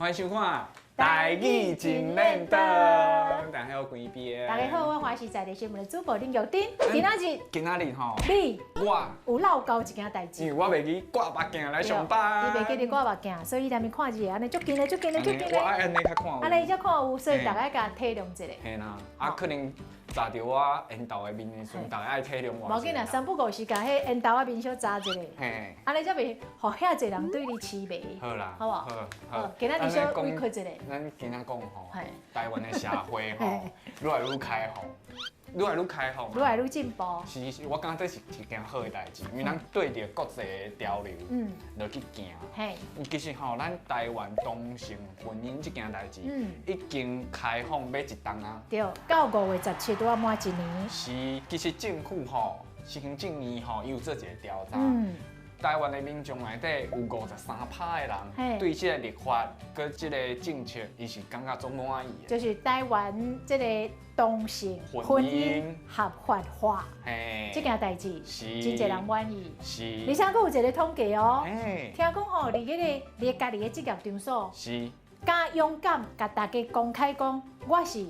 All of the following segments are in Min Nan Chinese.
歡迎收看《台語真練刀》，大家好，關邊。大家好，我華視在地新聞的主播林玉珍。今仔日，今仔日吼，你我有落鉤一件代誌。因為我袂記掛目鏡來上班。你袂記得掛目鏡，所以連看字按呢足近的、足近的、足近的。我愛按呢較看有。按呢才看有，所以大家共體諒一下。嘿啦，啊可能砸著我緣投的面的時陣，大家愛體諒我。無要緊啦，三不五時共彼緣投仔面小砸一下。嘿。按呢才袂予遐濟人對你痴迷。好啦。好無？好。好。今仔日小委屈一下。咱今仔講吼，台灣的社會吼，愈來愈開放，愈來愈開放，愈來愈進步。是是，我感覺這是一件好的代誌，因為咱對著國際的潮流，落去行。其實吼，咱台灣同性婚姻這件代誌，已經開放欲一冬啊。對，到5月17拄仔滿一年。是，其實政府吼，行政院吼，伊有做一個調查。台灣的民眾內底有53趴的人對這個立法佮這個政策，伊是感覺足滿意的。就是台灣這個同性婚姻合法化，這件代誌，真濟人滿意。而且閣有一個統計哦，聽講吼，佇彼個你家己的職業場所，敢勇敢共大家公開講，我是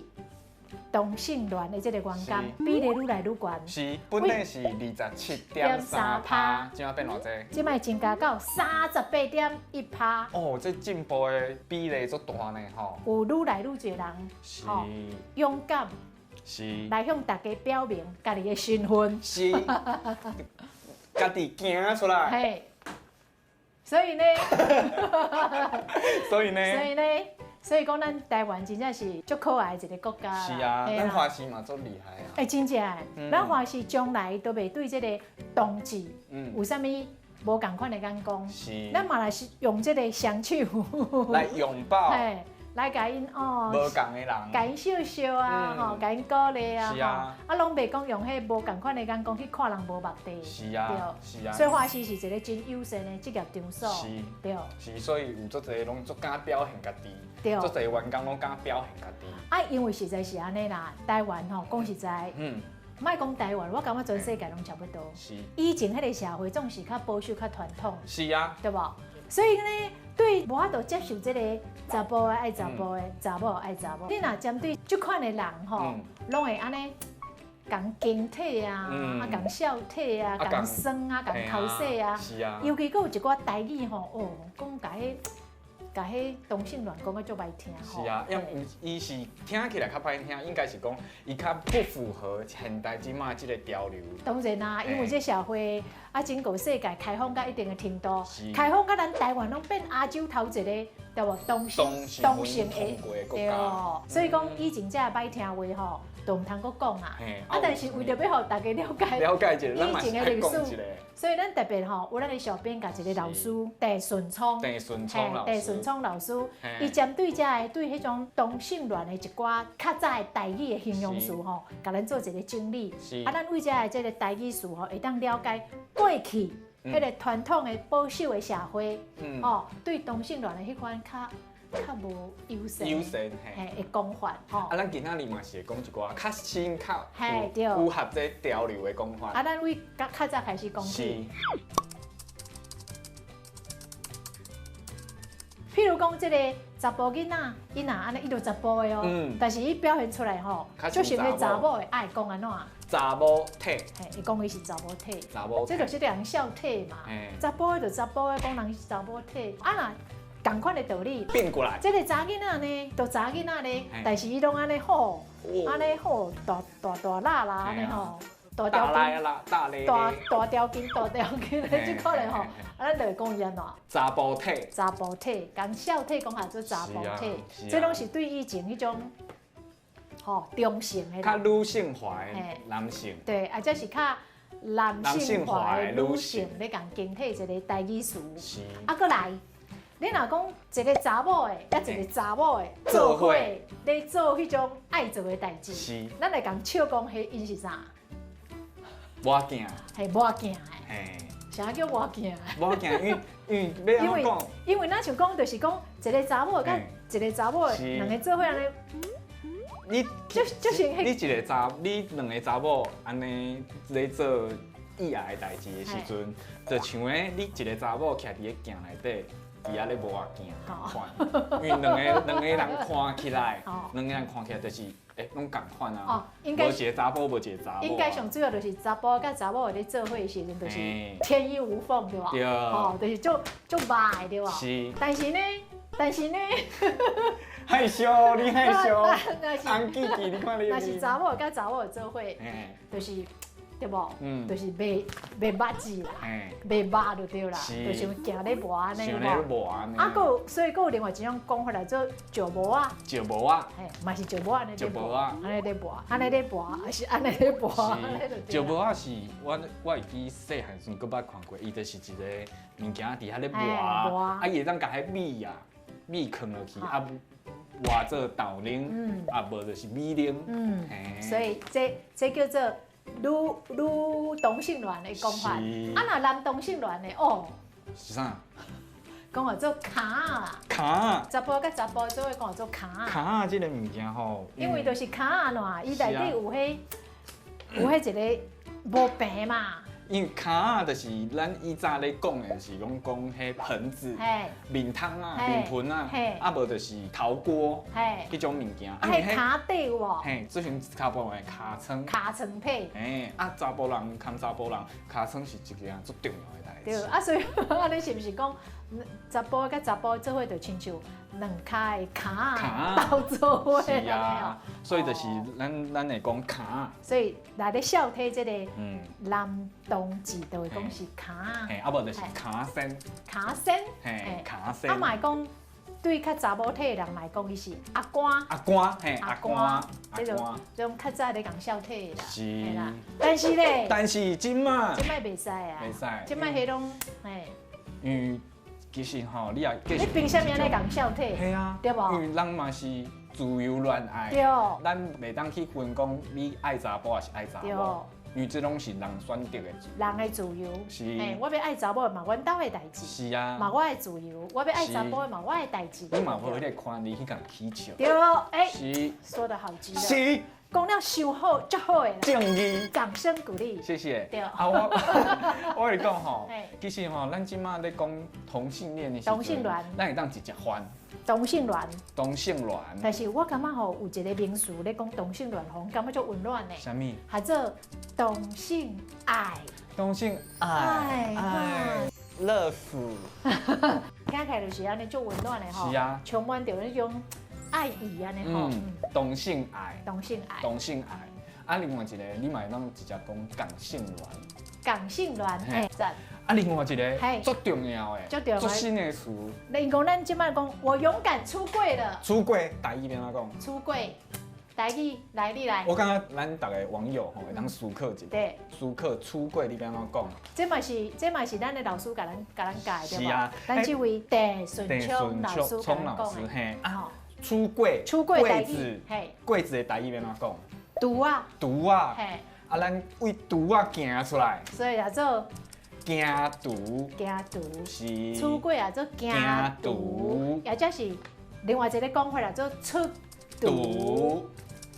同性戀的這個員工比例愈來愈懸。是，本來是27.3趴，這擺變偌濟？這擺增加到38.1趴。哦，這進步的比例足大呢，吼。有愈來愈濟人，吼，勇敢，來向大家表明家己的身份。是，家己行出來。嘿，所以呢？所以呢？所以呢？所以講，咱台灣真正是足可愛的一個國家。是啊，咱華視嘛足厲害啊。欸，真正，咱華視從來都袂對這個同志有啥物無仝款的眼光。是。咱嘛來是用這個雙手來擁抱，來共𪜶哦，無仝的人，共𪜶笑笑啊，吼，共𪜶鼓勵啊，是啊，啊，攏袂講用彼無仝款的眼光去看人無目的。是啊，是啊。所以華視是一個真友善的職業場所。是，對。是，所以有足濟攏足敢表現家己。對。足濟員工攏敢表現家己。啊，因為實在是按呢啦，台灣吼，講實在，莫講台灣，我感覺全世界攏差不多。是。以前彼個社會總是較保守、較傳統。是啊。對無？所以呢，對無法度接受這個查埔的愛查埔的，查某愛查某。你若針對這款的人吼，攏會按呢共輕體啊，啊共笑體啊，共酸啊，共口水啊。是啊。尤其閣有一寡台語吼，哦，講共彼共彼同性戀講甲足歹聽吼。是啊，因為伊是聽起來較歹聽，應該是講伊較不符合現代這馬這個潮流。當然啦，因為這社會啊，整個世界開放到一定的程度，開放到咱台灣攏變亞洲頭一個，對無？同性的國家。所以講以前這歹聽話吼，都毋通閣講啊。啊，但是為著欲予大家了解了解一下以前的歷史，所以咱特別吼，有咱的小編共一個老師鄭順聰，鄭順聰老師，鄭順聰老師，伊針對這个對彼種同性戀的一寡較早的台語的形容詞吼，共咱做一個整理。啊，咱為這个這個台語詞吼，會當了解過去彼個傳統的保守的社會，吼，對同性戀的彼款較較無友善，友善嘿的講法吼。啊，咱今仔日嘛是會講一寡較新、較符合這潮流的講法。啊，咱為較較早開始講起。譬如講，這個查埔囡仔，伊若按呢，伊就查埔的哦，但是伊表現出來吼，就像彼查某的愛講按怎？查某體。嘿，伊講伊是查某體。查某。這就是人笑體嘛。查埔的就查埔的，講人是查某體。啊若仝款的道理，變過來。這個查囡仔呢，就查囡仔呢，但是伊攏按呢好，按呢好，大大大辣啦，按呢吼，大條筋，大大條筋，大條筋的這款的吼，啊，咱就會講伊按怎？查埔體。查埔體，共痟體講下做查埔體，這攏是對以前彼種吼中性的。較女性化的男性。對，啊，這是較男性化的女性咧共形體一個台語詞。是。啊，閣來。你若講一個查某的，佮一個查某的做伙咧做彼種愛做的代誌，是。咱來共笑講，彼𪜶是啥？某囝。嘿，某囝的。嘿。啥叫某囝？某囝，因為欲按怎講？因為咱像講，就是講一個查某佮一個查某的，兩个做伙按呢。你就就是你一個查，你兩個查某按呢咧做。意外的代誌的時陣，就像咧你一个查某徛佇咧鏡內底，佇遐咧磨鏡仝款，因為兩個人看起來，兩個人看起來就是攏仝款啊，無一个查埔，無一个查某。應該上主要就是查埔佮查某咧做伙的時陣，就是天衣無縫，對無？對。哦，就是足足肉的，對無？是。但是呢，但是呢，害羞，你害羞。紅記記，你看你。若是查某佮查某做伙，就是對無？就是袂袂捌字啦，袂捌就對啦，就是行咧磨按呢，想咧磨按呢。啊，閣有，所以閣有另外一種講法來做石磨仔。石磨仔。嘿，嘛是石磨按呢咧磨，按呢咧磨，按呢咧磨，還是按呢咧磨。石磨仔是我會記細漢時陣閣捌看過，伊就是一個物件佇遐咧磨，啊，伊會當共彼米啊，米囥落去，啊，磨做豆奶，啊，無就是米奶。所以這叫做女同性戀的講法。啊，若男同性戀的哦，是啥？講號做跤仔。跤仔。查埔佮查埔做伙講號做跤仔。跤仔這个物件吼，因為就是跤仔喏，伊內底有彼一个無平嘛。因為跤仔就是咱以早咧講的，是攏講彼盆子、麵湯啊、麵盆啊，啊無就是頭鍋，彼種物件。啊，彼跤底有無？嘿，做成跤埔人的尻川。尻川皮。嘿，啊，查埔人含查埔人，尻川是一件足重要的代誌。對，啊，所以啊，你是毋是講查埔佮查埔做伙就親像兩跤的跤鬥做伙？是啊，所以就是咱會講跤。所以來咧笑體這個男同志就會講是跤。嘿，啊無就是跤仙。跤仙。嘿，跤仙。啊嘛會講對較查某體的人來講，伊是阿官。阿官，嘿，阿官。這種這種較早咧共笑體的啦。是。啦。但是咧。但是這擺。這擺袂使啊。袂使。這擺彼攏嘿。因為其實吼，你也你憑啥物按呢共笑體？嘿啊，對無？因為人嘛是自由戀愛，對。咱袂當去分講你愛查埔抑是愛查某，因為這攏是人選擇的自由。人的自由。是。嘿，我欲愛查某嘛，阮兜的代誌。是啊。嘛，我的自由，我欲愛查埔的嘛，我的代誌。你嘛無彼个權利去共起笑。對，欸。是。說得好極了。是。講了傷好，足好的。正義。掌聲鼓勵。謝謝。對。啊，我會講吼，其實吼，咱這擺咧講同性戀的時陣，同性戀，咱會當直接翻。同性戀。同性戀。但是我感覺吼，有一個名詞咧講同性戀，吼，感覺足溫暖的。啥物？叫做同性愛。同性愛。愛。Love。聽起來就是按呢足溫暖的吼。是啊。充滿著彼種愛意按呢吼。同性愛。同性愛。同性愛。啊，另外一個，你嘛會當直接講仝性戀。仝性戀，嘿，讚。啊，另外一個足重要的，足重要足新的詞。你講咱這擺講，我勇敢出櫃了。出櫃，台語欲按怎講？出櫃，台語來，你來。我感覺咱逐个網友吼會當思考一下。對。思考出櫃，你欲按怎講？這嘛是咱的老師共咱教的，對無？是啊。咱這位鄭順聰老師共咱講的。嘿啊，出櫃，出櫃櫃子，櫃子的台語欲按怎講？櫥仔。櫥仔。嘿。啊，咱為櫥仔行出來。所以叫做。行櫥。行櫥。是。出櫃啊，做行櫥，或者是另外一个講法啦，做出櫥。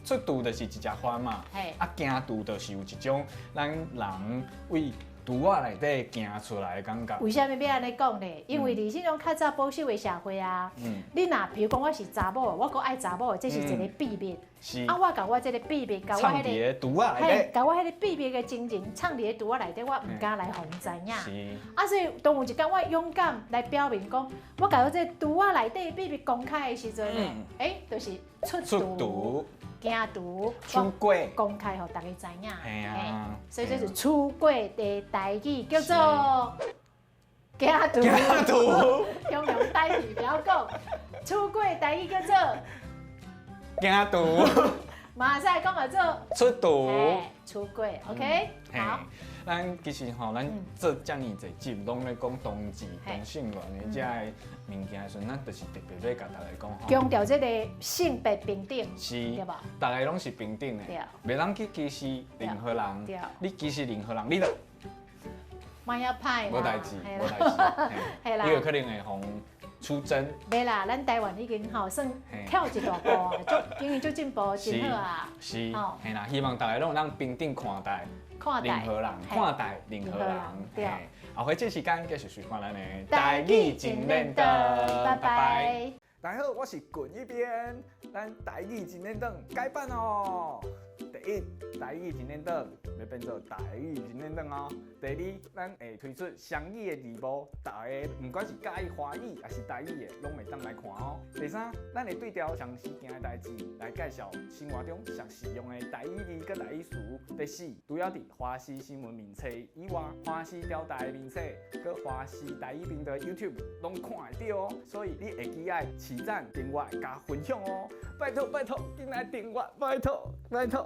出櫥就是一隻花嘛。啊，行櫥就是有一種咱人為櫥仔內底行出來的感覺。為啥物欲按呢講呢？因為佇這種較早保守的社會啊，你若比如講我是查某，我閣愛查某，這是一个秘密。是。啊，我共我這个秘密，共我彼个櫥仔內底，共我彼个秘密的情形藏佇个櫥仔內底，我毋敢來予人知影。是。啊，所以當有一工我勇敢來表明講，我共我這个櫥仔內底秘密公開的時陣呢，欸，就是出櫥。行櫥，出櫃，公開予大家知影。嘿啊，所以這是出櫃的台語叫做行櫥。行櫥，用用台語不要講，出櫃台語叫做行櫥。嘛會使講叫做出櫥。出櫃，OK，好。咱其實吼，咱做遮爾濟集，攏咧講同志、同性戀的這个物件的時陣，咱就是特別欲共大家講吼，強調這个性別平等，是，對無？逐个攏是平等的，袂當去歧視任何人。你歧視任何人，你就莫遐歹，無代誌，無代誌，你有可能會予出征。袂啦，咱台灣已經吼算跳一大步啊，足已經足進步，真好啊。是，嘿啦，希望大家攏會當平等看待任何人，看待任何人。對。後回這時間繼續收看咱的台語真練轉，拜拜。大家好，我是滾一編，咱台語真練轉改版哦。第一，台語真練轉欲變做台語真練轉哦。第二，咱會推出雙語的字幕，大家毋管是佮意華語抑是台語的，攏會當來看哦。第三，咱會對著上時件的代誌來介紹生活中常使用的台語字佮台語詞。第四，除了佇華視新聞面冊以外，華視調台面冊佮華視台語頻道 YouTube 攏看會著哦。所以你會記愛揤讚、訂閱、加分享哦。拜託拜託，緊來訂閱，拜託拜託。